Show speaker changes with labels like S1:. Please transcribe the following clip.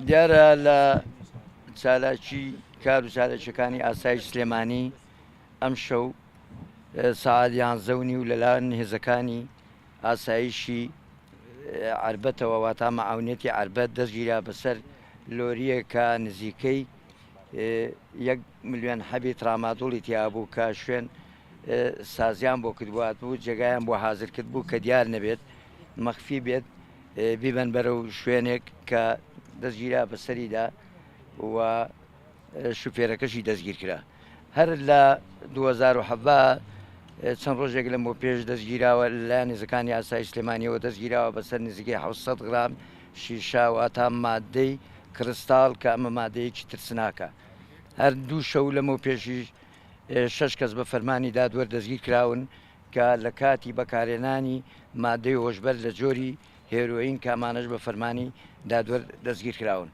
S1: دیارە لە چالاکی کار و چالاکیەکانی ئاسایش سلێمانی ئەمشەو سەعات 11:30 لەلایەن هێزەکانی ئاسایشی عەربەتەوە واتا مەعاونیەتی عەربەت دەستگیرا بەسەر لۆرییەکە نزیکەی 1 ملیۆن حەبی ترامادوڵی تیابوو کە شوێن سازیان بۆ کردبوو بوو جێگایان بۆ حاضر کرد بوو کە دیار نەبێت مەخفی بێت بیبەن بەرەو شوێنێک کە دەستگیرا بەسەریدا و شوفێرەکەشی دەستگیر کرا. هەر لە 2017 چەند ڕۆژێک لەمەو پێش دەستگیراوە لەلایەن هێزەکانی ئاسایش سلێمانیەوە دەستگیراوە بەسەر نزیکەی 700 غرام شیشە واتا مادەی کریستاڵ کە ئەمە مادەیەکی ترسناکە. هەر دوو شەو لەمەو پێشیش شەش کەس بە فەرمانی دادوەر دەستگیر کراون کە لە کاتی بەکارهێنانی مادەی هۆشبەر لە جۆری هێرۆین کە ئەمانەش بە فەرمانی دادوەر دەستگیر کراون.